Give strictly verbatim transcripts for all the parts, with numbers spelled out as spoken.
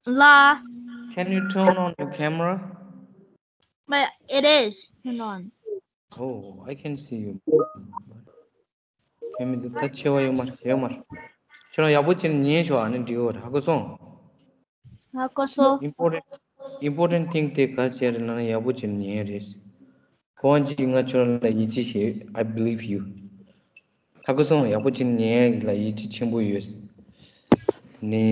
ལ། Can you turn on your camera? But it is turned on. Oh, I can see you. ཁྱེད་མི་འདུག་ད་ཆེ་བ་ཡོད་མ་རེད་ཡོད་མ་རེད། ཁྱེད་རང་ཡག་པོ་བྱས་ནས་ཉན་ཤོག་ཨ་ནི་འགྲིག་གི་རེད། ཧ་གོ་སོང་། ཧ་གོ་སོང་། Important, important thing དེ་ག་རེ་བྱས་རེད་ལབ་ན་ཡག་པོ་བྱས་ནས་ཉན་རེད། གང་ཅི་ང་ཁྱོད་རང་ལ་ཡིད་ཆེས་བྱེད། I believe you. ཧ་གོ་སོང་། ཡག་པོ་བྱས་ནས་ཉན་ཡག་ལ་ཡིད་ཆེས་ཆེན་པོ་ཡོད། ནི།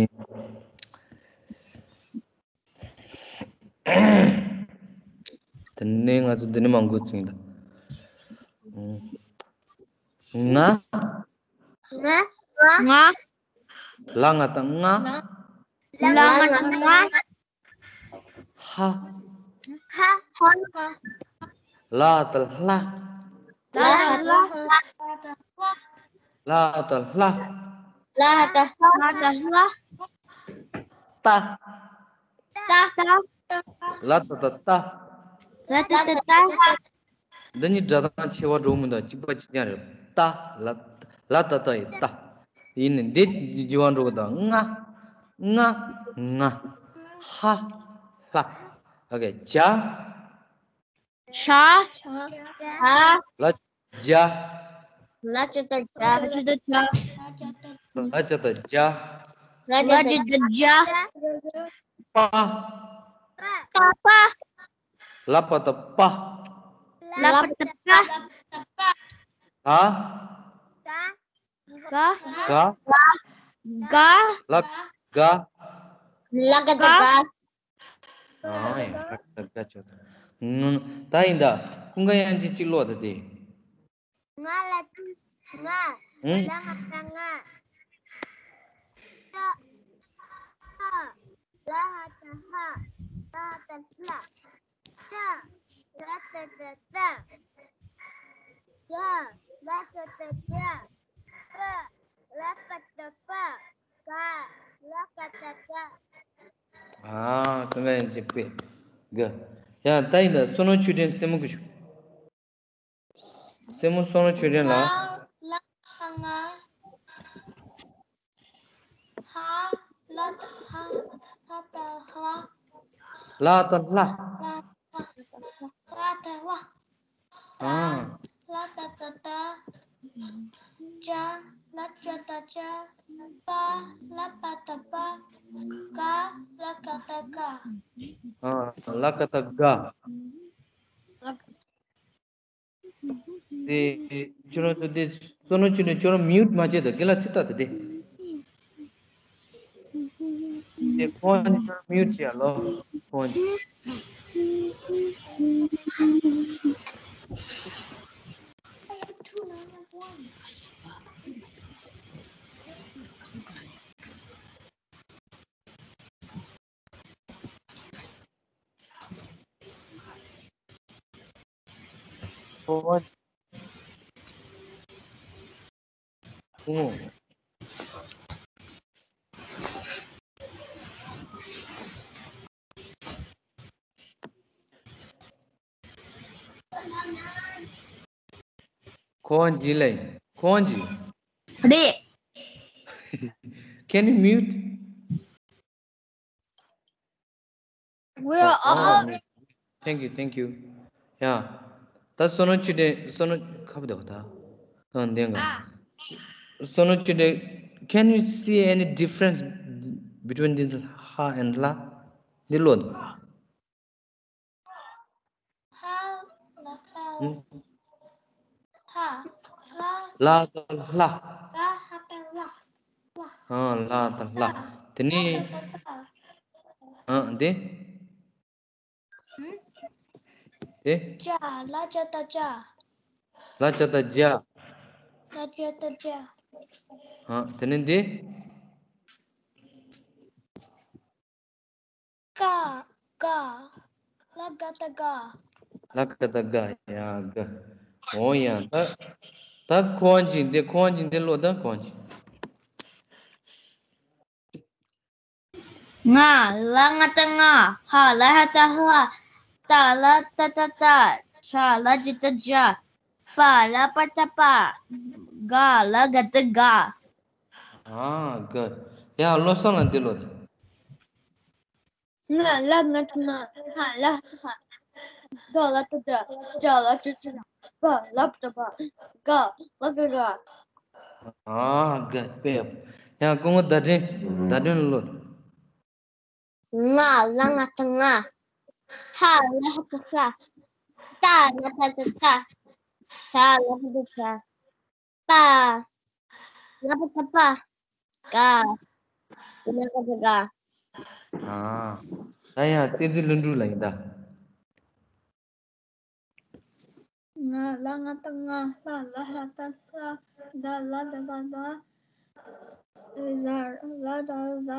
དེ་ནས་ང་ཚོ་འདི་ནས་མར་འགོ་བཙུགས་ཡིན་ད། ང་། ང་ང་ལ་ང་དང་ང་། ལ་ང་དང་ང་། ཧ། ཧ། ལ་དང་ལྷ། ལ་ལ་ལ། ལ་དང་ལྷ། ལ་དང་ལྷ། ལ་དང་ལྷ། ཏ། ཏ། ཏ། ལ་ཏ་ཏ་ཏ། ལ་ཏ་ཏ་ཏ། འདི་གཉིས་སྒྲ་གདངས་ཆེ་བ་འགྲོ་མི་འདུག་གཅིག་པ་གཅིག་རྐྱང་རེད། ཏ། ལ། ལ་ཏ་ཏ་ཡི་ཏ། ཡིན་ནི་འདི་བརྗེ་བ་འགྲོ་གི་འདུག་ང་། ང་། ང་། ཧ། ལྷ། ཨོ་ཁེ། ཇ། ཇ། ཇ། ལ། ཇ། ལ་ཇ་ཏ་ཇ། ལ་ཇ་ཏ་ཇ། ལ་ཇ་ཏ་ཇ། ལ་ཇ་ཏ་ཇ། པ། པ། པ། ལ་པ་ཏ་པ། ལ་པ་ཏ་པ། ག། ག། ག། ག། ལ། ག། ལ་ག་ཏ་ག། ཨ་ཡ། ག་ཏ་ག་ཆོག་ད་ཡིན་ད། ཀུན་དགའ་དབྱངས་ཅན་གཅིག་ཀློག་ད་དེ། ང་ལ། ང་། ལ་ང་ད་ང་། ཏ། ཧ། ལ་ཧ་ད་ཧ། ལ་ཧ་ད་ལྷ། ཏ། ལ་ཏ་ད་ཏ། ཇ། ལ་ཏ་ད་ཇ། པ། ལ་པ་ད་པ། ག། ལ་ག་ད་ག། ཨ། ཀུན་དགའ་དབྱངས་ཅན་དཔེ། ག། ཡ་ད་ཡིན་ད། བསོད་ནམས་ཆོས་སྒྲོན་སྲས་མོ་གི་ཞུ། སྲས་མོ་བསོད་ནམས་ཆོས་སྒྲོན་ལ། ལ་ལ་ང་། ཧ། ལ་ད་ཧ། ལ་ད་ལྷ། ལ་ད་ལྷ། ལ་ད་ལྷ། ཨ། ལ་ད་ད་ཏ། ཇ། ལ་ཇ་ཏ་ཇ། པ། ལ་པ་ཏ་པ། ག། ལ་ག་ཏ་ག། ཨ། ལ་ག་ཏ་ག། དེ་ཁྱོད་རང་ཚོ་དེ་བསོད་ནམས་ཆོས་སྒྲོན་ཁྱོད་རང་མིའུ་ཊི་མ་བྱེད་དང་། རྒན་ལགས་ཚིག་ཐག་དེ་དེ། དེ་ཁོང་གཉིས་ཁྱོད་རང་མིའུ་ཊི་བྱེད་ཡ་ལོ། ཁོང་གཉིས། ཁོང་གཉིས་ལ་ཡིན། ཁོང་གཉིས། རེད། Can you mute? We are all. Thank you, thank you. Yeah. ད་བསོད་ནམས་ཆོས་སྒྲོན། བསོད་ནམས་ཁ་བརྡ་བ་ད། ཨ་འདེང་ག་བསོད་ནམས་ཆོས་སྒྲོན། Can you see any difference between this ཧ་and་ལ། འདི་ཀློག་དང་། ཧ། ལ་ཧ། ཧ། ལ། ལ་དང་ལྷ། ལ་ཧ་དང་ལྷ། ཨ། ལ་དང་ལྷ། དེ་ནས། ཨ། འདི། དེ། ཇ། ལ་ཇ་ཏ་ཇ། ལ་ཇ་ཏ་ཇ། ལ་ཇ་ཏ་ཇ། ཨ། དེ་ནས་འདི། ག། ག། ལ་ག་ཏ་ག། ལ་ག་ཏ་ག། ཡ། ག། འོ་ཡ། ད་ད་ཁོང་གཉིས་འདི། ཁོང་གཉིས་འདི་ཀློག་དང་། ཁོང་གཉིས། ང་། ལ་ང་ཏ་ང་། ཧ། ལ་ཧ་ད་ཧ། ཏ། ལ་ཏ་ཏ་ཏ། ཇ། ལ་ཇ་ཏ་ཇ། པ། ལ་པ་ཏ་པ། ག། ལ་ག་ཏ་ག། ཨ། ག། ཡ། བློ་བཟང་ལགས་འདི་ཀློག་དང་། ང་ལ་ང་ཏ་ང་། ཧ་ལ་ཧ་ཧ། ད་ལ་ཏ་ད། ཇ་ལ་ཇ་ཇ། པ་ལ་པ་ཏ་པ། ག་ལ་ག་ག། ཨ་ག་པེ། ཡང་སྐུ་ངོ་ཟླ་སྒྲོན། ཟླ་སྒྲོན་ལོ། ང་ལ་ང་ཏ་ང་། ཧ་ལ་ཧ་ཏ་ཧ། ཏ་ལ་ཏ་ཏ་ཏ། ཤ་ལ་ཧ་ཏ་ཤ། པ། ལ་པ་ཏ་པ། ག་ལ་ག་ག་ག། ཨ། ད་ཡང་བསྟན་འཛིན་ལྷུན་གྲུབ་ལ་ཡིན་ད། ང་ལ་ང་ཏ་ང་། ལ་ལ་ལ་ཏ་ལ། ད་ལ་ད་པ་ད། ཟ་ལ་ད་ཟ།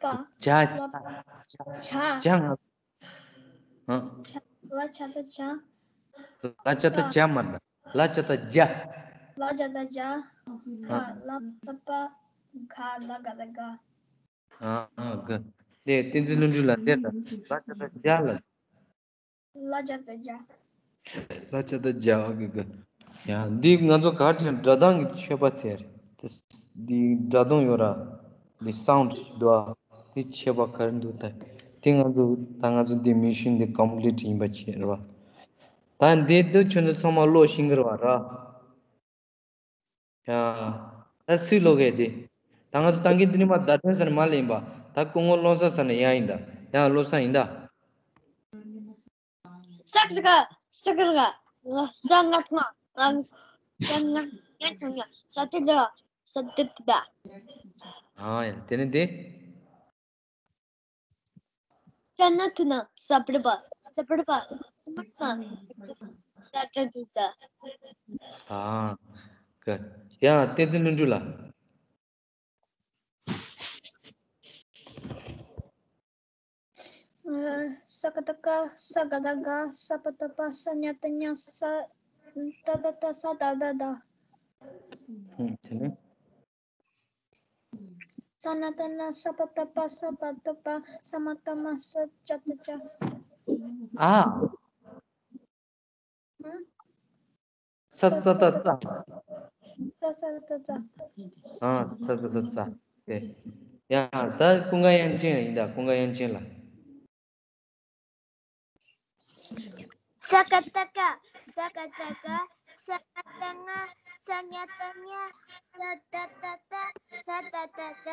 པ། ཇ་ལ་ཇ་ཇ། ཇ་ང་། ཨ། ཇ་ལ་ཇ་ད་ཇ། ལ་ཇ་ད་ཇ་མ་རེད། ལ་ཇ་ད་ཇ། ལ་ཇ་ད་ཇ། ཨ། ག་ལ་ད་པ། ག་ལ་ག་ད་ག། ཨ་ཨ་ག། དེ་བསྟན་འཛིན་ལྷུན་གྲུབ་ལ་དེ་ལ་ལ་ཇ་ད་ཇ་ལ། ལ་ཇ་ད་ཇ། ལ་ཇ་ད་ཇ། ཨ་ག་ག། ཡང་འདི་ང་ཚོ་ག་རེ་བྱས་ན་སྒྲ་གདངས་ཀྱི་ཆད་པ་ཚད་རེད། དེ་འདི་སྒྲ་གདངས་ཡོད་ར། འདི་སའུན་ཌི་འདུག་ཨ། འདི་ཆད་པ་ག་རེ་འདུག་ད། དེ་ང་ཚོ་ད་ང་ཚོ་འདི་མི་ཤིན་འདི་ཀོམ་པི་ལི་ཊི་ཡིན་པ་བྱས་རེད་པ། ད་འདི་འདི་ཁྱོད་ཚོ་ཚང་མ་ཀློག་ཤེས་ཀྱི་རེད་པ་ར། ཡ། ད་སུས་ཀློག་གི་དེ། ད་ང་ཚོ་ཏང་གི་འདི་ནི་མ་བརྡ་དོན་ཟེར་ནས་མ་ལེན་པ། ད་སྐུ་ངོ་ཀློག་ས་ཟེར་ནས་ཡ་ཡིན་ད། ཡ་ཀློག་ས་ཡིན་ད། ས་ཀ་ས་ཀ་ས་ཀ་ས་ཀ། ས་ང་ང་ང་། ས་ང་ང་ང་ང་། ས་ཏི་ལ། ས་ཏི་ཏི་ད། ཨ་ཡ་དེ་ནི་དེ། ས་ན་ཐ་ན་ས་པ་ར་པ། ས་པ་ར་པ། ས་མ་ཐ་མ། ས་ཏ་ཏ་ཏ། ཨ། ག། ཡ་བསྟན་འཛིན་ལྷུན་གྲུབ་ལ། ས་ཀ་ཏ་ཀ་ས་ག་ཏ་ག་ས་པ་ཏ་པ་ས་ཉ་ཏ་ཉ་ས་ཏ་ཏ་ཏ་ས་ཏ་ཏ་ཏ། ཧུམ། དེ་ནས། ས་ན་ཏ་ན་ས་པ་ཏ་པ་ས་པ་ཏ་པ་ས་མ་ཏ་མ་ས་ཅ་ཏ་ཅ། ཨ། ཧུམ། ས་ས་ཏ་ས། ས་ས་ཏ་ས། ཨ། ས་ས་ཏ་ས། དེ། ཡ་ད་ཀུན་དགའ་དབྱངས་ཅན་ཡིན་ད། ཀུན་དགའ་དབྱངས་ཅན་ལ། ས་ཀ་ཏ་ཀ་ས་ཀ་ཏ་ཀ་ས་ང་ཏ་ང་ས་ཉ་ཏ་ཉ་ས་ཏ་ཏ་ཏ་ས་ཏ་ཏ་ཏ།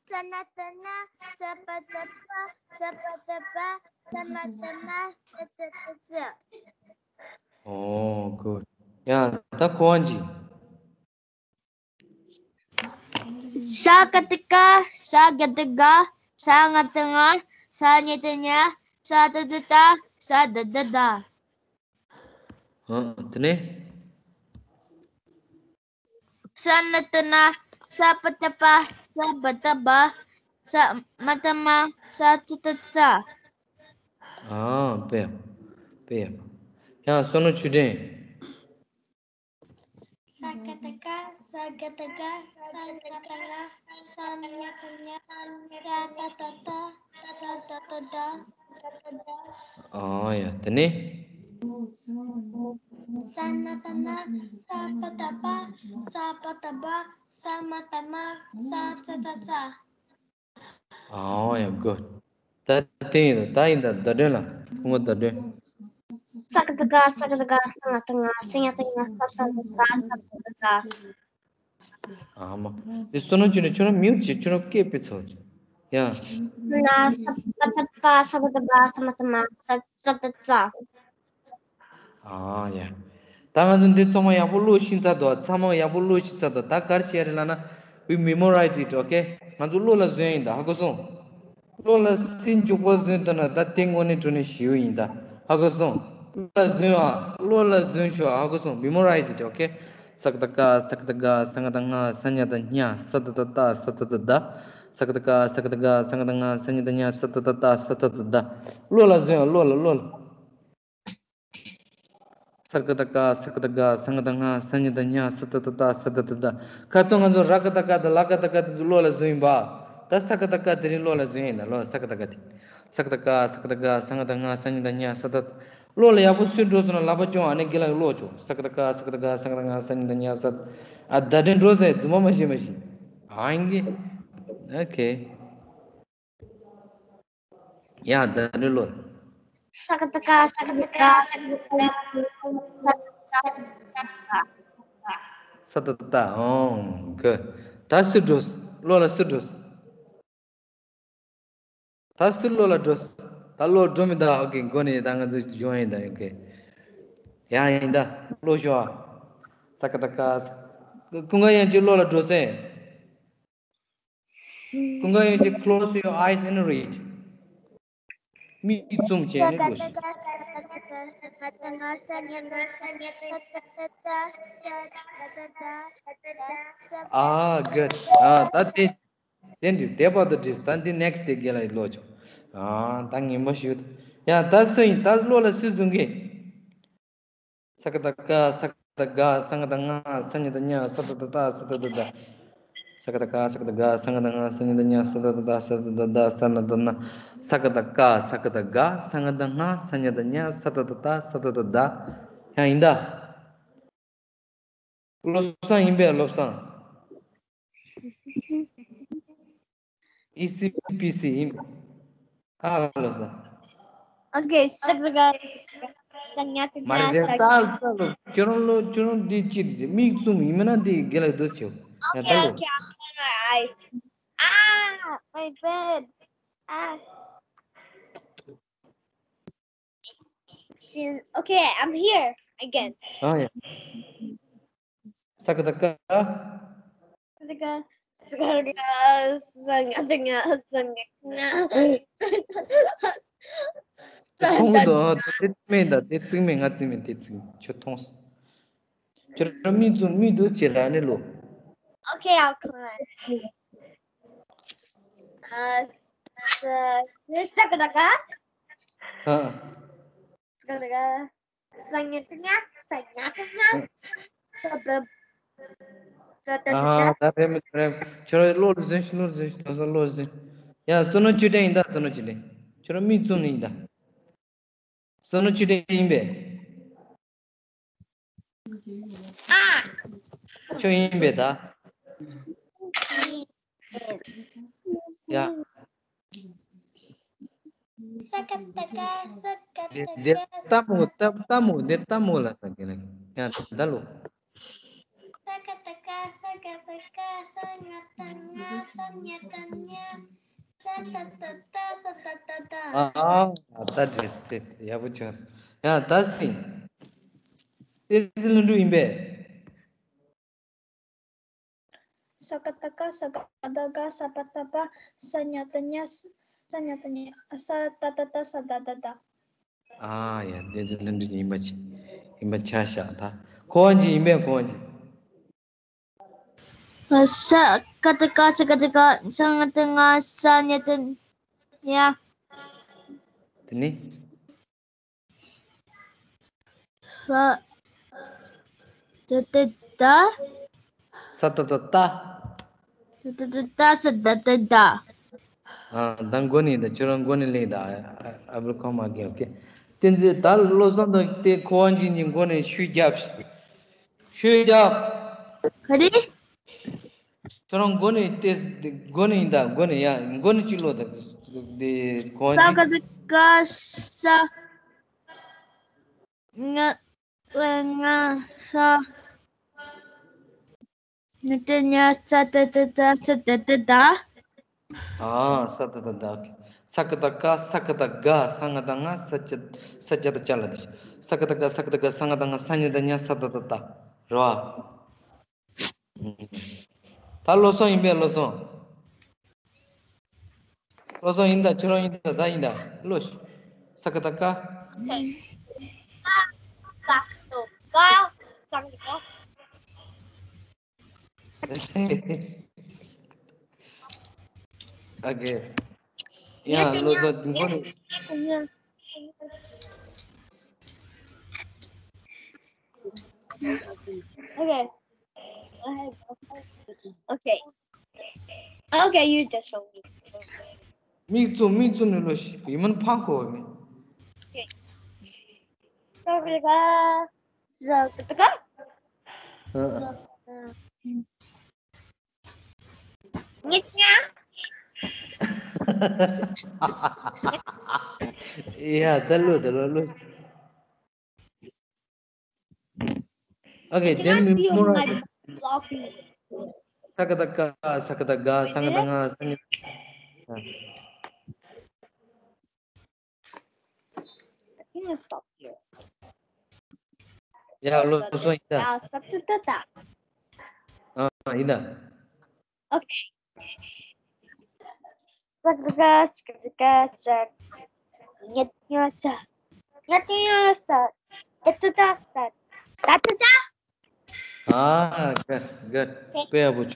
ས་ན་ཏ་ན་ས་པ་ཏ་པ་ས་པ་ཏ་པ་ས་མ་ཏ་མ་ས་ཏ་ཏ་ཏ། ཨོ་གུཌ། ཡ་ད་གོ་འཇི། ས་ཀ་ཏ་ཀ་ས་ག་ཏ་ག་ས་ང་ཏ་ང་ས་ཉ་ཏ་ཉ་ས་ཏ་ཏ་ཏ་ས་ཏ་ཏ་ཏ། ཨ། དེ་ནས། ས་ན་ཏ་ན་ས་པ་ཏ་པ་ས་པ་ཏ་པ་ས་མ་ཏ་མ་ས་ཏ་ཏ་ཏ། ཨ། དཔེ་ཡག་དཔེ་ཡག་ཡང་བསོད་ནམས་ཆོས་སྒྲོན། ས་ཀ་ཏ་ཀ་ས་ག་ཏ་ག་ས་ང་ཏ་ང་ས་ཉ་ཏ་ཉ་ས་ཏ་ཏ་ཏ་ས་ཏ་ཏ་ཏ། ཨ་ཡ་དེ་ནས། ས་ན་ཏ་ན་ས་པ་ཏ་པ་ས་པ་ཏ་པ་ས་མ་ཏ་མ་ས་ཙ་ཏ་ཙ། ཨོ་ཡ་གུཌ། ད་དེ་ཡིན་ད། ད་ཡིན་ད། ཟླ་སྒྲོན་ལ། སྐུ་ངོ་ཟླ་སྒྲོན། ས་ཀ་ཏ་ཀ་ས་ག་ཏ་ག་ས་ང་ཏ་ང་ས་ཉ་ཏ་ཉ་ས་ཏ་ཏ་ཏ་ས་ཏ་ཏ་ཏ། ཨ་མ། དེ་བསོད་ནམས་ཆོས་སྒྲོན། ཁྱོད་རང་མིའུཊ་བྱེད། ཁྱོད་རང་སྐད་སྤེལ་ཚར། ཡ། ན་ས་པ་ཏ་པ་ས་པ་ཏ་པ་ས་མ་ཏ་མ་ས་ཙ་ཏ་ཙ། ཨ་ཡ། ད་ང་ཚོ་འདི་ཚང་མ་ཡག་པོ་ཀློག་ཤེས་ཚར་འདུག་ཚང་མ་ཡག་པོ་ཀློག་ཤེས་ཚར་འདུག་ད་ག་རེ་བྱེད་ཡ་རེད་ལབ་ན། We memorize it, okay? ང་ཚོ་བློ་ལ་ཟིན་ཡིན་ད། ཧ་གོ་སོང་། བློ་ལ་སེམས་འཇུག་པ་ཟིན་ཐུབ་ན་ད་དེ་དངོས་གནས་དྲང་གནས་ཞེ་པོ་ཡིན་ད། ཧ་གོ་སོང་། བློ་ལ་ཟིན་ཨ། བློ་ལ་ཟིན་ཤོག་ཧ་གོ་སོང་། Memorize it, okay? ས་ཀ་ཏ་ཀ་ས་ག་ཏ་ག་ས་ང་ཏ་ང་ས་ཉ་ཏ་ཉ་ས་ཏ་ཏ་ཏ་ས་ཏ་ཏ་ཏ། ས་ཀ་ཏ་ཀ་ས་ག་ཏ་ག་ས་ང་ཏ་ང་ས་ཉ་ཏ་ཉ་ས་ཏ་ཏ་ཏ་ས་ཏ་ཏ་ཏ། བློ་ལ་ཟིན་ཨ། བློ་ལ་བློ་ལ། ས་ཀ་ཏ་ཀ་ས་ག་ཏ་ག་ས་ང་ཏ་ང་ས་ཉ་ཏ་ཉ་ས་ཏ་ཏ་ཏ་ས་ཏ་ཏ་ཏ། ཁ་སང་ང་ཚོ་ར་ཀ་ཏ་ཀ་དང་ལ་ཀ་ཏ་ཀ་དེ་ཚོ་བློ་ལ་ཟིན་ཡིན་པ། ད་ས་ཀ་ཏ་ཀ་དེ་རིང་བློ་ལ་ཟིན་ཡིན་ན། བློ་ས་ཀ་ཏ་ཀ་དེ། ས་ཀ་ཏ་ཀ་ས་ག་ཏ་ག་ས་ང་ཏ་ང་ས་ཉ་ཏ་ཉ་ས་ཏ་ཏ། བློ་ལ་ཡག་པོ་སུས་འགྲོ་སོང་ན་ལག་པ་སྐྱོང་། ཨ་ནི་དགེ་ལགས་ཀློག་ཆོག་ས་ཀ་ཏ་ཀ་ས་ག་ཏ་ག་ས་ང་ཏ་ང་ས་ཉ་ཏ་ཉ་ས་ཏ། ཨ་ད་དྲན་འགྲོ་ཟེར་རྫུན་མ་མ་བཤད་མ་བཤད། ཨང་གི། ཨོ་ཁེ། ཡ་ད་རེ་ལོ། ས་ཀ་ཏ་ཀ། ས་ཀ་ཏ་ཀ། ས་ཀ་ཏ་ཀ། ས་ཏ་ཏ། ཨོ་གི། ད་སུ་འགྲོ། བློ་ལ་སུ་འགྲོ། ད་སུ་བློ་ལ་འགྲོ། ད་བློ་འགྲོ་མི་ད། ཨོ་ཁེ། མགོ་ནས་ད་ང་ཚོ་སྦྱོང་ཡིན་ད། ཨོ་ཁེ། ཡ་ཡིན་ད། བློ་ཤོག་ཨ། ས་ཀ་ཏ་ཀ། ཀུན་དགའ་དབྱངས་ཅན་བློ་ལ་འགྲོ་སེ། ཀུན་དགའ་དབྱངས་ཅན། Close your eyes and read. མིག་བཙུམ་བྱས་ནས་འགྲོ་ཤིག་ཨ་གྷུད། ཨ་ད་དེ། དེ་འགྲིག་དེ་བར་དུ་འགྲིག་ད་འདི་next དེ་རྒན་ལགས་ཀློག་ཆོག་ཨ་ད་ངན་པ་ཞུ། ཡ་ད་སུ་ཡིན། ད་བློ་ལ་སུ་བཟུང་གི། ས་ཀ་ཏ་ཀ། ས་ཀ་ཏ་ག། ས་ང་ཏ་ང་། ས་ཉ་ཏ་ཉ། ས་ཏ་ཏ་ཏ། ས་ཏ་ཏ་ཏ། ས་ཀ་ཏ་ཀ། ས་ཀ་ཏ་ག། ས་ང་ཏ་ང་། ས་ཉ་ཏ་ཉ། ས་ཏ་ཏ་ཏ། ས་ཏ་ཏ་ཏ། ས་ན་ཏ་ན། ས་ཀ་ཏ་ཀ། ས་ཀ་ཏ་ག། ས་ང་ཏ་ང་། ས་ཉ་ཏ་ཉ། ས་ཏ་ཏ་ཏ། ས་ཏ་ཏ་ཏ། ཡང་ཡིན་ད། བློ་བཟང་ཡིན་པས། བློ་བཟང་། ཨི་སི་པི་སི་ཡིན། ཨ་བློ་བཟང་། Okay, ས་ཀ་ཏ་ག། ས་ཉ་ཏ་ཉ། མ་རེད། ས་ད་ལྟ་ལོ་ཁྱོད་རང་ལོ་ཁྱོད་རང་འདི་ཅི་རེད། མིག་བཙུམ་ཡིན་མིན་ན་འདི་རྒན་ལགས་འདུག་བྱེད། ཡང་ད་Okay, ལོ། Okay, I'm closing my eyes. Ah, my bed. Ah. Sin- Okay, I'm here again. ཨ་ཡ། ས་ཀ་ཏ་ཀ། ས་ཀ་ཏ་ཀ། ས་ཀ་ཏ་ཀ། ས་ཉ་ཏ་ཉ། ས་ཉ་ཏ་ཉ། དེ་མཐོང་གི་འདུག་ཨ། དེ་བརྩིགས་མེད་ད། དེ་བརྩིགས་མེད། ང་བརྩིགས་མེད། དེ་བརྩིགས་མེད། ཁྱོད་མཐོང་སོང་། ཁྱོད་རང་མིག་བཙུམ། མིག་འདུག་བྱེད་ལ་ནི་ལོ། Okay, I'll come. ཨ། ས་ཀ་ཏ་ཀ། ཨ། ས་ཀ་ཏ་ཀ། ས་ཉ་ཏ་ཉ། ས་ཉ་ཏ་ཉ། ཨ། ས་ཏ་ཏ་ཏ། ཨ། ད་རེད་མི་རེད། ཁྱོད་རང་བློ་ལ་ཟིན་ཤིག་བློ་ལ་ཟིན་ཤིག་དེང་སང་བློ་ལ་ཟིན། ཡ་བསོད་ནམས་བཅུ་ལྡན་ཡིན་ད། བསོད་ནམས་བཅུ་ལྡན། ཁྱོད་རང་མིག་བཙུམ་ནས་ཡིན་ད། བསོད་ནམས་བཅུ་ལྡན་ཡིན་པས། ཨ། ཁྱོད་ཡིན་པས་ད། ཡ། ས་ཀ་ཏ་ཀ། ས་ཀ་ཏ་ཀ། འདིར་ལྟ་མོ། ལྟ་ལྟ་མོ། འདིར་ལྟ་མོ་ལ་ས་ཀ་ལ། ཡ་ད་ལོ། ས་ཀ་ཏ་ཀ། ས་ཀ་ཏ་ཀ། ས་ཉ་ཏ་ཉ། ས་ཉ་ཏ་ཉ། ས་ཏ་ཏ་ཏ། ས་ཏ་ཏ་ཏ། ཨ་ཨ། ད་འགྲིག་སྟེ་ཡག་པོ་བྱུང་སོང་། ཡ་ད་སྲིད། ཏོག་ཙམ་ལྷུན་གྲུབ་ཡིན་པས། ས་ཀ་ཏ་ཀ། ས་ཀ་ཏ་ག། ས་པ་ཏ་པ། ས་ཉ་ཏ་ཉ། ས་ཉ་ཏ་ཉ། ས་ཏ་ཏ་ཏ། ས་ཏ་ཏ་ཏ། ཨ་ཡ། དེ་ཚོ་ལྷུན་གྲུབ་ཡིན་པ་ཆ་ཡིན་པ་ཆ་བཞག་ད། ཁོ་བ་འཇིག་ཡིན་པས། ཁོ་བ་འཇིག་ས་ཀ་ཏ་ཀ། ས་ཀ་ཏ་ཀ། ས་ང་ཏ་ང་། ས་ཉ་ཏ་ཉ། དེ་ནི། ས་ཏ་ཏ་ཏ། ས་ཏ་ཏ་ཏ། ཏ་ཏ་ཏ་ཏ། ས་ཏ་ཏ་ཏ། ཨ། ད་མགོ་ནས་ད། ཁྱོད་རང་མགོ་ནས་ལེན་ད། ཨ་ཨ་བུ་ཁོ་མ་གི། ཨོ་ཁེ། བསྟན་འཛིན། ད་བློ་བཟང་དང་དེ་ཁོ་བ་འཇིག་གཉིས་མགོ་ནས་ཤུགས་རྒྱབ་ཤིག་ཤུགས་རྒྱབ། ག་རེ། ཁྱོད་རང་མགོ་ནས་ཏེ། མགོ་ནས་ཡིན་ད། མགོ་ནས་ཡ། མགོ་ནས་གཅིག་ཀློག་ད། དེ་ཁོ་བ་ས་ཀ་འཇིག་ཏ་ཀ། ས་ཉ་ཏ་ཉ། ས་ཉ་ཏ་ཉ། ས་ཏ་ཏ་ཏ། ས་ཏ་ཏ་ཏ། ཨ། ས་ཏ་ཏ་ཏ། ས་ཀ་ཏ་ཀ། ས་ཀ་ཏ་ག། ས་ང་ཏ་ང་། ས་ཅ། ས་ཅ་ཏ་ཅ་ལ་དེ། ས་ཀ་ཏ་ཀ། ས་ཀ་ཏ་ག། ས་ང་ཏ་ང་། ས་ཉ་ཏ་ཉ། ས་ཏ་ཏ་ཏ། རེད་བ། ད་བློ་བཟང་ཡིན་པས། བློ་བཟང་། བློ་བཟང་ཡིན་ད། ཁྱོད་རང་ཡིན་ད། ད་ཡིན་ད། བློ། ས་ཀ་ཏ་ཀ། ས་ཀ་ཏ་ཀ། ས་ཀ་ཏ་ཀ། ཨོ་ཁེ། ཡ་བློ་བཟང་མགོ་ནས། Okay. Okay. Okay, you just show me. མིག་བཙུམ། མིག་བཙུམ་ནས་ལོ་ཤི། ཡིན་མིན་ཕང་ཁོ་བ་མིན། Okay. ས་ཀ་ཏ་ཀ། ས་ཀ་ཏ་ཀ། ཨ། Yeah, the look, the look. Okay, then we memorize. Sakataka, sakataga, sangatanga, sangatanga. I think I stop here. Yeah, look, so it's that. Ah, it's that. Okay. Sakataka, sakataka, sak. Nyatnyasa. Nyatnyasa. Tatutasa. Tatuta. Ah, good, good. དཔེ་ཡག་པོ་བྱུང་།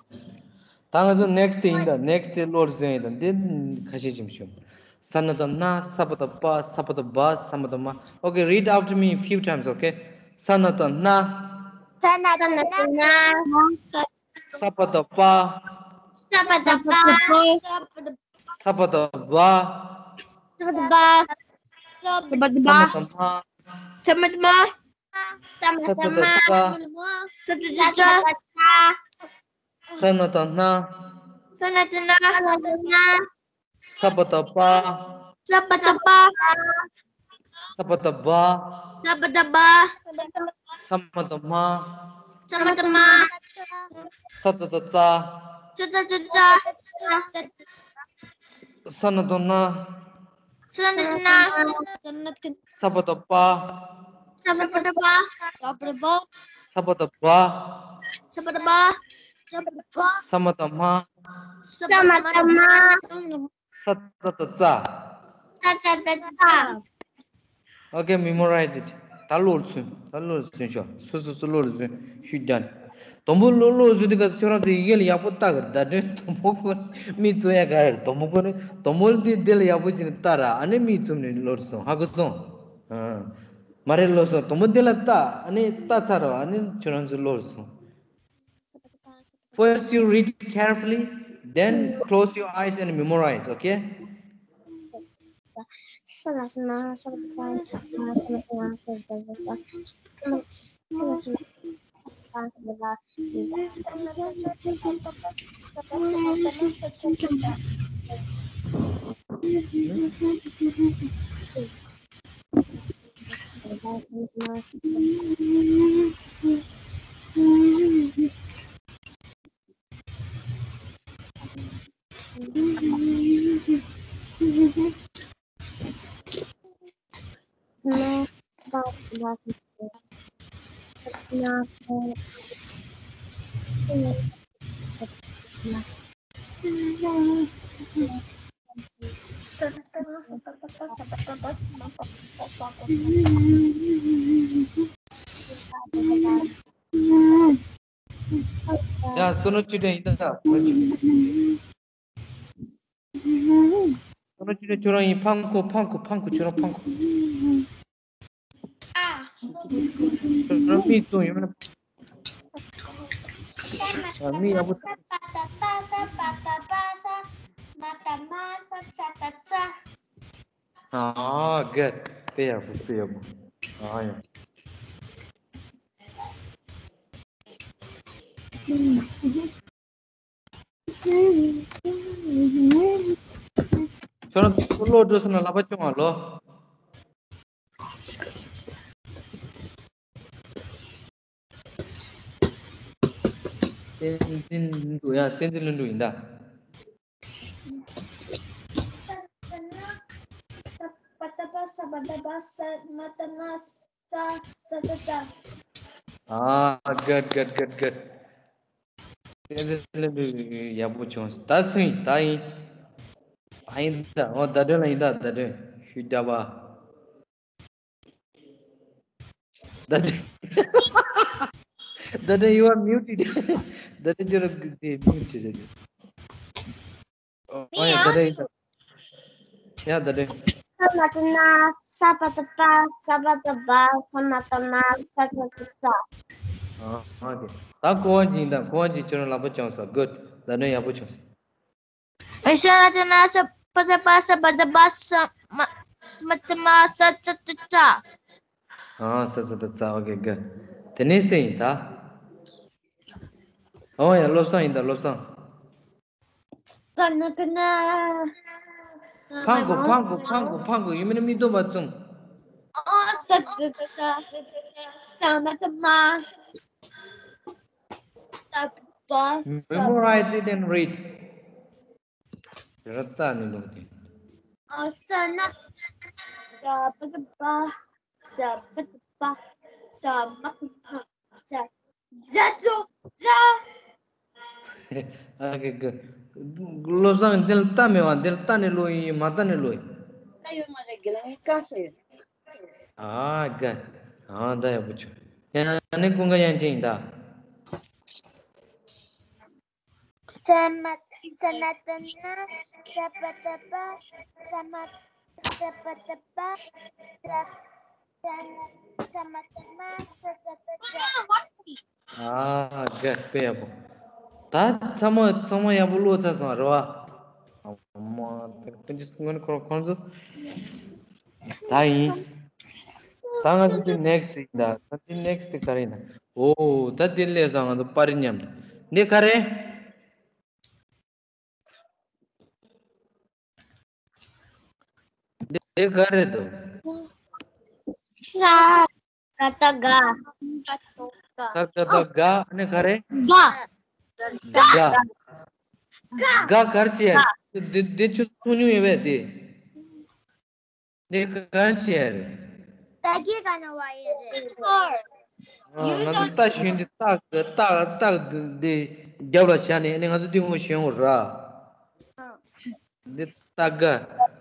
ད་ང་ཚོ་next དེ་ཡིན་ད། next དེ་བློར་ཟིན་ཡིན་ད། འདི་ཁ་ཤས་ཅིག་བྱུང་། ས་ན་ད་ན། ས་པ་ད་པ། ས་པ་ད་བ། ས་མ་ད་མ། Okay, read after me few times, okay? ས་ན་ད་ན། ས་ན་ད་ན། ས་པ་ད་པ། ས་པ་ད་པ། ས་པ་ད་བ། ས་པ་ད་བ། ས་པ་ད་བ། ས་མ་ད་མ། ས་མ་ད་མ། ས་མ་ད་མ། ས་ཏ་ད་ཙ། ས་ཏ་ད་ཙ། ས་ན་ད་ན། ས་ན་ད་ན། ས་ན་ད་ན། ས་པ་ད་པ། ས་པ་ད་པ། ས་པ་ད་བ། ས་པ་ད་བ། ས་མ་ད་མ། ས་མ་ད་མ། ས་ཏ་ད་ཙ། ས་ཏ་ད་ཙ། ས་ན་ད་ན། ས་ན་ད་ན། ས་པ་ད་པ། ས་པ་ད་པ། ས་པ་ད་བ། ས་པ་ད་བ། ས་མ་ད་མ། ས་མ་ད་མ། ས་ཏ་ད་ཙ། ས་ཏ་ད་ཙ། Okay, memorize it. ད་བློར་ཟིན། ད་བློར་ཟིན་ཤོག་སོ་སོ་སོ་བློར་ཟིན། ཤུ་ལྡན། དང་པོ་བློ་བློར་ཟིན་དུས་སྐབས་ཁྱོད་རང་ཚོ་ཡི་གེ་ལ་ཡག་པོ་ལྟ་གི་རེད། བརྡ་དོན་དང་པོ་ཁོ་མིག་བཙུམ་ཡ་ག་རེད། དང་པོ་ཁོ་ནི་དང་པོ་འདི་འདི་ལ་ཡག་པོ་བྱས་ནས་ལྟ་ར། ཨ་ནི་མིག་བཙུམ་ནས་བློར་སོང་། ཧ་གོ་སོང་། ཨ། མ་རེད། བློར་སོང་། དང་པོ་འདི་ལ་ལྟ། ཨ་ནི་ལྟ་ཚར་ར། ཨ་ནི་ཁྱོད་རང་ཚོ་བློར་སོང་། First you read carefully, then close your eyes and memorize, okay? ཡ། བསོད་ནམས་ཆོས་སྒྲོན་ཡིན་ད། བསོད་ནམས་ཆོས་སྒྲོན་ཁྱོད་རང་ཡིན། ཕང་ཁོ་ཕང་ཁོ་ཕང་ཁོ། ཁྱོད་རང་ཕང་ཁོ། ཁྱོད་རང་མིག་བཙུམ་ཡོང་ན། ཨ། མིག་ཡག་པོ། ཨ། good. དཔེ་ཡག་པོ། དཔེ་ཡག་པོ། ཨ་ཡ། ཁྱོད་རང་ཚོ་བློ་འགྲོ་སོང་ན་ལག་པ་སྐྱོང་བ་ལོ། བསྟན་འཛིན་ལྷུན་གྲུབ། ཡ། བསྟན་འཛིན་ལྷུན་གྲུབ་ཡིན་ད། ཨ། good, good, good, good. བསྟན་འཛིན་ལྷུན་གྲུབ་ཡག་པོ་བྱུང་། ད་སུ་ཡིན། ད་ཡིན། ད་ཡིན་ད། འོ། ཟླ་སྒྲོན་ལ་ཡིན་ད། ཟླ་སྒྲོན། ཤུ་རྒྱག་པ། ཟླ་སྒྲོན། ཟླ་སྒྲོན། you are muted. ཟླ་སྒྲོན། ཁྱོད་རང་གི་དེ་mute བྱེད་རེད། ཨོ་ཡ། ཟླ་སྒྲོན། ཡ། ཟླ་སྒྲོན། ས་མ་ད་ན། ས་པ་ད་པ། ས་པ་ད་བ། ས་མ་ད་མ། ས་ཏ་ད་ཙ། ཨ། ཨོ་ཁེ། ད་གོ་བ་ཅིག་ཡིན་ད། གོ་བ་ཅིག་ཁྱོད་རང་ལག་པ་བརྐྱངས་སོང་། good. ཟླ་སྒྲོན་ཡག་པོ་བྱུང་སོང་། ཨེ། ས་ན་ད་ན། ས་པ་ད་པ། ས་པ་ད་བ། ས་མ་མ་ད་མ། ས་ཏ་ད་ཙ། ཨ། ས་ཏ་ད་ཙ། ཨོ་ཁེ། good. དེ་ནས་སུ་ཡིན་ད། ཨོ་ཡ། བློ་བཟང་ཡིན་ད། བློ་བཟང་། ཙ་ན་ཏ་ན། ཕང་གོ་ཕང་གོ་ཕང་གོ་ཕང་གོ་ཡིན་མིན་མི་འདུག་པ་ཙུང་། ཨོ་ས་ཏ་ཏ། ཙ་མ་ཏ་མ། ཏ་པ་ས། Memorize it and read. ར་ཏ་ནི་ལོ་དེ། ཨོ་ས་ན། ཏ་པ་ཏ་པ། ཙ་པ་ཏ་པ། ཙ་མ་ཏ་མ། ས། ཛ་ཙོ་ཛ། ཨ་ཀེ་ཀེ། བློ་བཟང་འདི་ལ་ཏ་མེད་པ། འདི་ལ་ཏ་ནི་ལོ་ཡིན། མ་ཏ་ནི་ལོ་ཡིན། ཏ་ཡོད་མ་རེད། དགེ་ལགས་ངས་ཀ་ཤ་ཡོད། ཨ་ཀ། ཨ་ད་ཡག་པོ་བྱུང་། ཡང་ཨ་ནི་ཀུན་དགའ་དབྱངས་ཅན་ཡིན་ད། ས་མ་ས་ན་ཏ་ན། ས་པ་ཏ་པ། ས་མ་ས་པ་ཏ་པ། ས་ས་ན་ས་མ་ཏ་མ། ས་ཙ་ཏ་ཙ། ཨ་དགའ་དཔེ་ཡག་པོ། ད་ཚང་མ་ཚང་མ་ཡག་པོ་ཀློག་ཚར་སོང་རེད་བ། ཨ་མ་ད་ཀུན་གྱི་སྔོན་ཁོ་ཁོང་ཚོ། ད་ཡིན། ད་ང་ཚོ་དེ་next ཡིན་ད། ད་དེ་next དེ་ག་རེ་ཡིན་ན། ཨོ་ད་དེ་སླེབས་སོང་ང་ཚོ་པར་རིས་མཉམ་དུ། འདི་ག་རེ། འདི་ག་རེ་འདུག་ས། ག་ད་ག་ས་ག་ད་ག་ཨ་ནི་ག་རེ། ག་ག་ག་ག་ག་རེ་བྱས། འདི་འདི་ཆུ་ཚོང་ཉུང་ཡོད་པས་འདི། འདི་ག་རེ་བྱས་རེད། ད་གི་ག་ན་བ་ཡེ་རེད། ཨ། ང་ཚོ་རྟ་ཞོན་དུས་རྟ་རྟ་རྟ་འདི་རྒྱབ་ལ་བཞག་ནས་ཨ་ནི་ང་ཚོ་འདི་ངོ་ཞོན་དགོས་ར། འདི་རྟ་སྒ།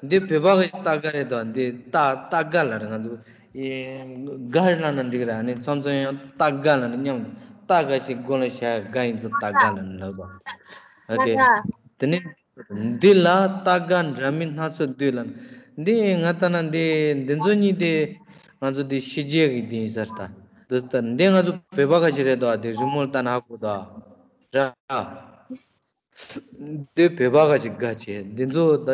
འདི་བོད་པ་གི་རྟ་སྒ་རེད་དོ། འདི་རྟ་རྟ་སྒ་ལ་རེད། ང་ཚོ་ཨེ་སྒ་ལབ་ན་འགྲིག་ར། ཨ་ནི་མཚམས་མཚམས་ཡང་རྟ་སྒ་ལབ་ན་མཉམ་རྟ་སྒ་ཞིག་སྒོ་ལ་བཞག་སྒ་ཡིན་ཙང་རྟ་སྒ་ལབ་ན་ལབ་དོ། ཨོ་ཀེ། དེ་ནས། འདི་ལ་རྟ་སྒ་འདྲ་མིན་སྣ་ཚོགས་འདུས་ལ། འདི་ང་ལྟ་ན་འདི་འདི་ཚོ་གཉིས་དེ་ང་ཚོ་འདི་ཕྱི་རྒྱལ་གྱི་འདི་ཡིན་ས་རེད་ད། འདི་ལྟ་འདི་ང་ཚོ་བོད་པ་ཁ་ཤས་རེད་དོ། འདི་རི་མོ་ལྟ་ན་ཧ་གོ་དོ། ར། འདི་བོད་པ་ཁ་ཤས་དགའ་བྱས། འདི་ཚོ་ད་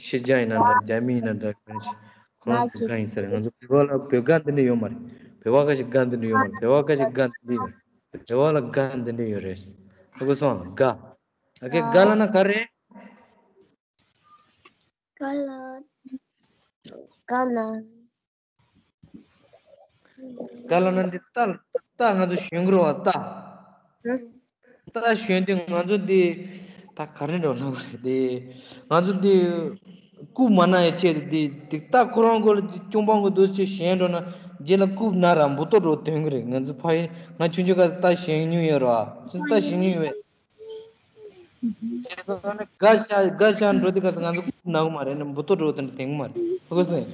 ཕྱི་རྒྱལ་ཡིན་ན་འདྲ། རྒྱ་མི་ཡིན་ན་འདྲ། གང་ཞིག་གང་ཞིག་གང་ཡིན་ས་རེད། ང་ཚོ་བོད་པ་ལ་བོད་སྒ་འདི་འདྲ་ཡོད་མ་རེད། བོད་པ་ཁ་ཤས་སྒ་འདི་འདྲ་ཡོད་མ་རེད། བོད་པ་ཁ་ཤས་སྒ་འདི་འདྲ་ཡོད་རེད། བོད་པ་ལ་སྒ་འདི་འདྲ་ཡོད་རེད། ཧ་གོ་སོང་། སྒ། ཨ་ཀེ། སྒ་ལབ་ན་ག་རེ། སྒ་ལ། སྒ་ལ། སྒ་ལབ་ན་འདི་རྟ་རྟ་ང་ཚོ་ཞོན་གི་རེད་བ། རྟ། རྟ་ཞོན་དུས་ང་ཚོ་འདི་ད་ག་རེ་འགྲོ་ན་བ་རེད་དེ། ང་ཚོ་འདི་རྐུབ་མ་ན་ཡི་ཆེད་དུ་འདི་འདི་རྟ་ཁོ་རང་སྒོ་ལ་ཅུང་པང་གི་འདུག་ཅེས་ཞོན་འགྲོ་ན་རྗེས་ལ་རྐུབ་ན་ར་འབུ་ཏོ་འགྲོ་དོན་གི་རེད། ང་ཚོ་ཕ་ཡུལ་ང་ཆུང་ཆུང་སྐབས་རྟ་ཞོན་མྱོང་ཡོད་རེད་བ། རྟ་ཞོན་མྱོང་ཡོད་པས། བྱས་ཙང་ནི་སྒ་ཤ་སྒ་ཤ་འགྲོ་དུས་སྐབས་སུ་ང་ཚོ་རྐུབ་ན་གི་མ་རེད། ནི་འབུ་ཏོ་འགྲོ་དོན་དེང་མ་རེད། ཧ་གོ་སོང་།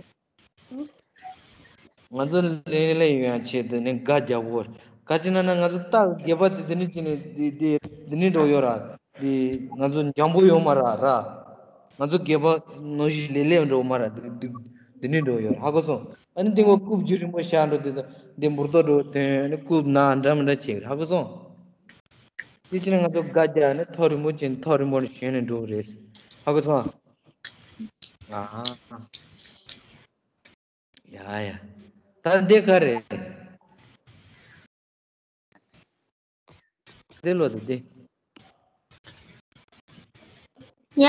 ང་ཚོ་ལེན་ལེན་ཡོང་ཡང་ཆེད་དུ་ནི་སྒ་རྒྱག་གོ། ག་ཅི་ན་ན་ང་ཚོ་རྟ་སྒལ་པ་དེ་དེ་ནི་ཅི་ནི་དེ་དེ་དེ་ནི་འགྲོ་ཡོད་ར། དེ་ང་ཚོ་འཇམ་པོ་ཡོད་མ་ར་ར། ང་ཚོ་སྒལ་པ་ནོ་ཞིག་ལེ་ལེ་འགྲོ་མ་ར། དེ་དེ་དེ་ནི་འགྲོ་ཡོད། ཧ་གོ་སོང་། ཨ་ནི་དེ་ངོ་རྐུབ་རྒྱུ་རིང་པོ་ཤར་འགྲོ་དེ་དང་དེ་འབུར་ཏོ་འགྲོ་དོན་ནི་རྐུབ་ན་འདྲ་མི་འདྲ་བྱེད་གི། ཧ་གོ་སོང་། དེ་ཕྱིར་ང་ཚོ་སྒ་རྒྱག་ནས་ཐག་རིང་པོ་ཅན་ཐག་རིང་པོ་ནས་ཞོན་ནས་འགྲོ་གི་རེད། ཧ་གོ་སོང་། ཨ་ཧ། ཡ་ཡ། ད་འདི་ག་རེད། འདི་ལོ་འདི་འདི། ཡ།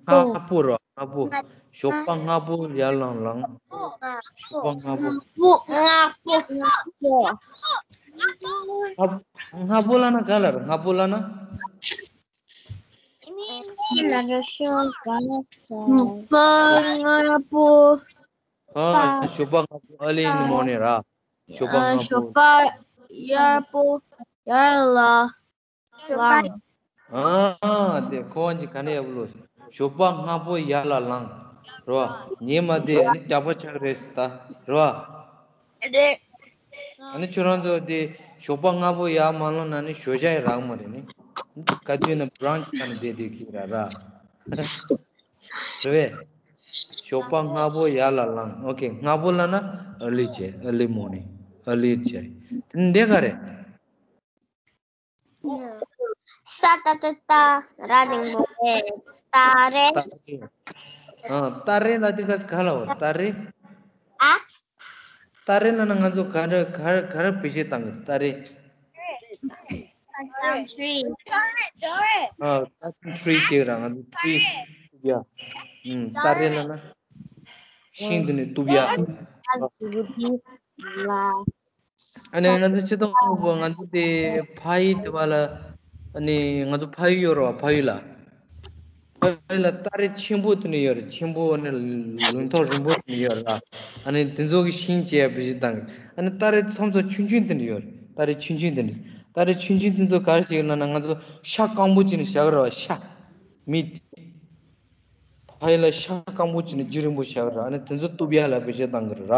སྔ་པོ་རོ། སྔ་པོ། ཞོགས་པ་སྔ་པོ་ཡར་ལངས་ལངས། ཞོགས་པ་སྔ་པོ། སྔ་པོ་སྔ་པོ། སྔ་པོ་ལབ་ན་ག་ལ་རེད། སྔ་པོ་ལབ་ན། སྔ་པོ། ཨ། ཞོགས་པ་སྔ་པོ། early in the morning ར། ཞོགས་པ་སྔ་པོ། ཞོགས་པ་ཡར་པོ་ཡར་ལ། ལངས། ཨ། དེ་ཁོ་བ་ཅིག་ག་ནས་ཡག་པོ་ལོ། ཞོགས་པ་སྔ་པོ་ཡར་ལ་ལངས། རོ། ཉི་མ་དེ་ཨ་ནི་རྒྱགས་པ་ཆགས་རེད་ཟེར་ད། རོ། རེད། ཨ་ནི་ཁྱོད་རང་ཚོ་དེ་ཞོགས་པ་སྔ་པོ་ཡར་མ་ལངས་ན་ནི་ཞོགས་ཇ་ཡི་རག་མ་རེད་ནི། ག་དུས་ན་brunch ག་ནས་བསྡད་བསྡད་ཀྱི་ར་ར། རེད་བས། ཞོགས་པ་སྔ་པོ་ཡར་ལ་ལངས། ཨོ་ཀེ། སྔ་པོ་ལབ་ན་early བྱས། early morning early བྱས། དེ་འདི་ག་རེད། ས་ཏ་ཏ་སྟ། ར་འགྲེང་བུ་རེ། སྟ་རེ། སྟ་རེ། ཨ། སྟ་རེ་ལབ་དུས་སྐབས་སུ་ག་ལབ་པ། སྟ་རེ། ཨ། སྟ་རེ་ལབ་ན་ང་ཚོ་ག་འདྲ་ག་ག་རེ་བེད་སྤྱོད་བཏང་གི་རེད། སྟ་རེ། Palm tree. ཨ། ཀ་ཤིང་ཊི་རི་ཅེས་ར་ང་ཚོ་ཊི་རི་གཏུབ་ཡ། ཨུམ། སྟ་རེ་ལབ་ན་ཤིང་དེ་ནི་གཏུབ་ཡ། ཨ་ནི་ང་ཚོ་སྤྱིར་བཏང་ང་ཚོ་དེ་ཕ་ཡུལ་དེ་བ་ལ། ཨ་ནི་ང་ཚོ་ཕ་ཡུལ་ཡོད་རེད་བ། ཕ་ཡུལ་ལ། ཕ་ཡུལ་ལ་སྟ་རེ་ཆེན་པོ་དེ་འདྲ་ཡོད་རེད། ཆེན་པོ་ནི་ལུང་ཐོག་རིང་པོ་དེ་འདྲ་ཡོད་རེད། ཨ་ནི་དེ་ཚོ་གི་ཤིང་བཅད་བེད་སྤྱོད་བཏང་གི། ཨ་ནི་སྟ་རེ་མཚམས་མཚམས་ཆུང་ཆུང་དེ་འདྲ་ཡོད་རེད། སྟ་རེ་ཆུང་ཆུང་དེ་འདྲ། སྟ་རེ་ཆུང་ཆུང་དེ་ཚོ་ག་རེ་བྱེད་ཀྱི་ལབ་ན། ང་ཚོ་ཤ་སྐམ་པོ་བྱས་ནས་བཞག་གི་རེད་བ། ཤ། མིད། ཕ་ཡུལ་ལ་ཤ་སྐམ་པོ་བྱས་ནས་རྒྱུན་རིང་པོ་བཞག་གི་རེད། ཨ་ནི་དེ་ཚོ་གཏུབ་ཡ་ལ་བེད་སྤྱོད་བཏང་གི་རེད།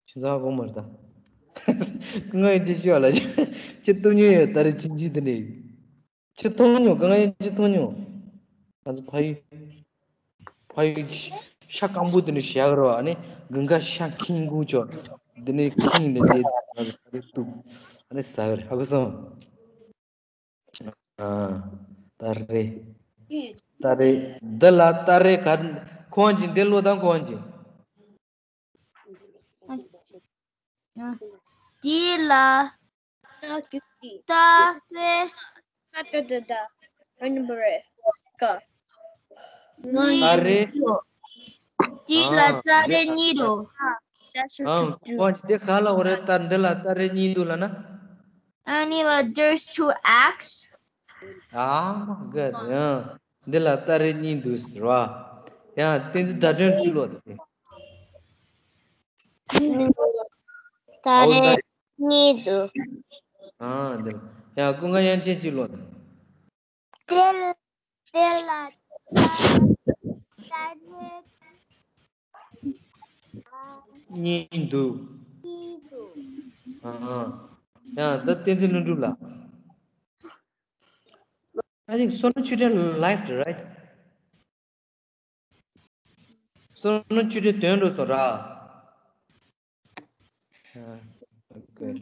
ཁྱེད་ཚོ་ཧ་གོ་མ་རེད་ད། ང་ཡི་ཅི་ཤོད་ལ་ཁྱེད་གཏུབ་མྱོང་ཡོད། སྟ་རེ་ཆུང་ཆུང་དེ་འདྲ། ཁྱེད་མཐོང་མྱོང་། གང་ཡིན་ཁྱེད་མཐོང་མྱོང་། ང་ཚོ་ཕ་ཡུལ། ཕ་ཡུལ་ཤ་སྐམ་པོ་དེ་འདྲ་བཞག་རོ། ཨ་ནི་དགུན་ཁ་ཤ་ཁེངས་དགོས་ཆོག་དེ་ནས་ཁེངས་ནས་དེ་ཚོ་གཏུབ། ཨ་ནི་ཟ་གི་རེད། ཧ་གོ་སོང་། ཨ། སྟ་རེ། སྟ་རེ། འདི་ལ་སྟ་རེ་ག་ཁོང་གིས་འདི་ལོ་དང་ཁོང་གིས། དེ་ལ་ད་གི་ད་རེ། ད་ད་ད་ད། ར་ན་མ་རེ་ག་ང་ད་རེ། དེ་ལ་ད་རེ་གཉིས་འདུག་ཨང་། ཁོ་འདི་ག་ལ་འོ་རེད། ད་འདི་ལ་ད་རེ་གཉིས་འདུག་ལབ་ན། ཨ་ནི་ལ་there's two X. Oh my god. ཡང་འདི་ལ་ད་རེ་གཉིས་འདུག་ཟེར་བ། ཡང་བསྟན་འཛིན་ཟླ་སྒྲོན་གཅིག་ལོག་དེ། ད་རེ་གཉིས་འདུག་ཨ་འདི་ལ་ཡང་ཀུན་དགའ་དབྱངས་ཅན་གཅིག་ལོག་དེ། དེ་དེ་ལ་ད་རེ་གཉིས་འདུག་གཉིས་འདུག་ཨ། ཡང་ད་བསྟན་འཛིན་ལྷུན་གྲུབ་ལ། I think བསོད་ནམས་ཆོས་སྒྲོན left, right? བསོད་ནམས་ཆོས་སྒྲོན་ཐོན་འགྲོ་སོང་ར། Okay.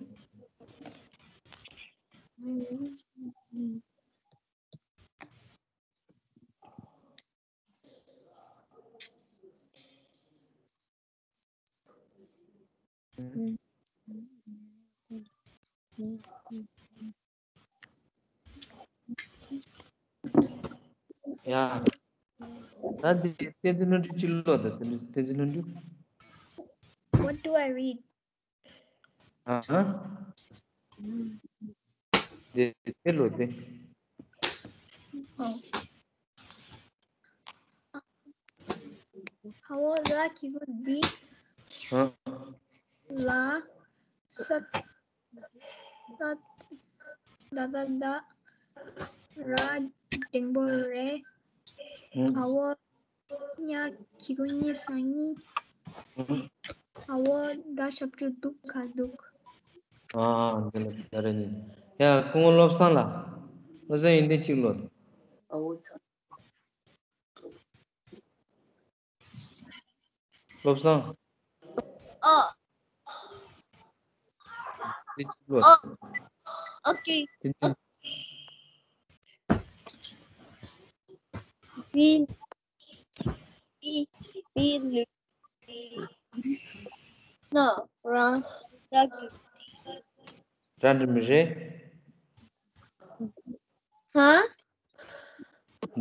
ཡ། ད་འདི་བསྟན་འཛིན་ལྷུན་གྲུབ་ཅིག་ཀློག་དང་། བསྟན་འཛིན་ལྷུན་གྲུབ། What do I read? ཨ། འདི་དེ་ཀློག་དེ། ཧ་བོ་ལ་གི་གུ་འདི། ཨ། ལ། ས། ད། ད་ད་ད། ར། འགྲེང་བུ་རེ། ཧ་བོ། ཉ། གི་གུ་གཉིས་སང་གཉིས། ཧ་བོ། ད་ཞབས་ཀྱུ་འདུག་ག་འདུག་ཨ། འདི་ལ་ད་རེ་ནི། ཡ། སྐུ་ངོ་བློ་བཟང་ལགས། བློ་བཟང་ཡོན་ཏན་གཅིག་ཀློག་དང་། བློ་བཟང་། ཨོ། འདི་གཅིག་ཀློག་དང་། ཨོ། ཨོ་ཀེ། འདི་གཅིག་བི། བི། བི་ལུ། ན་རང་ད་གི། རང་འདྲ་མི་རེད། ཧ།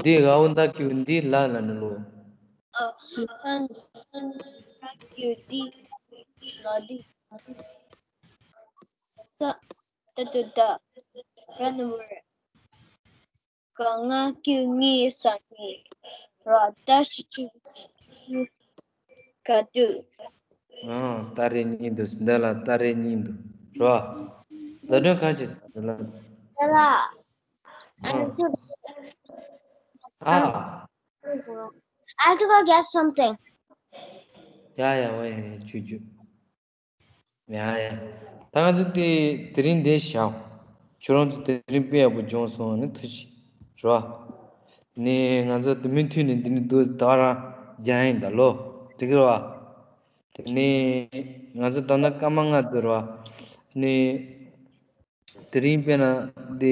འདི་ཨའོ་ད་གི་འདི་ལ་ལ་ནི་ལོ། ཨ། ཨ། ད་གི་འདི་ལ་འདི། ས། ད་ད་ད། ར་ན་མ་རེ། ག་ང་གི་གཉིས་སང་གཉིས། ར། ད་ཞབས་ཀྱུ་ག་འདུག་ཨང་། ད་རེ་གཉིས་འདུག་འདི་ལ་ད་རེ་གཉིས་འདུག་ར། ད་དོན་གང་བྱེད་ས་འདི་ལ། ད་ལ། ཨང་། ཨ། I have to go get something. ཡ་ཡ། འོ་ཡ་ཡ། ཆུ་ཆུ། ཡ་ཡ། ད་ང་ཚོ་དེ་དེ་རིང་འདིར་བཞག་ཁྱོད་རང་ཚོ་དེ་རིང་དཔེ་ཡག་པོ་སྦྱངས་སོང་། ནི་ཐུགས་རྗེ་ཆེ་རེད་བ། ནི་ང་ཚོ་དེ་མུ་མཐུད་ནས་འདི་ནས་འདུག་ད་རང་རྒྱག་ཡིན་ད་ལོ། འགྲིག་གི་རེད་བ། དེ་ནས་ང་ཚོ་ད་ལྟ་སྐར་མ་ལྔ་འདུག་རེད་བ། ནི་དེ་རིང་དཔེར་ན་འདི།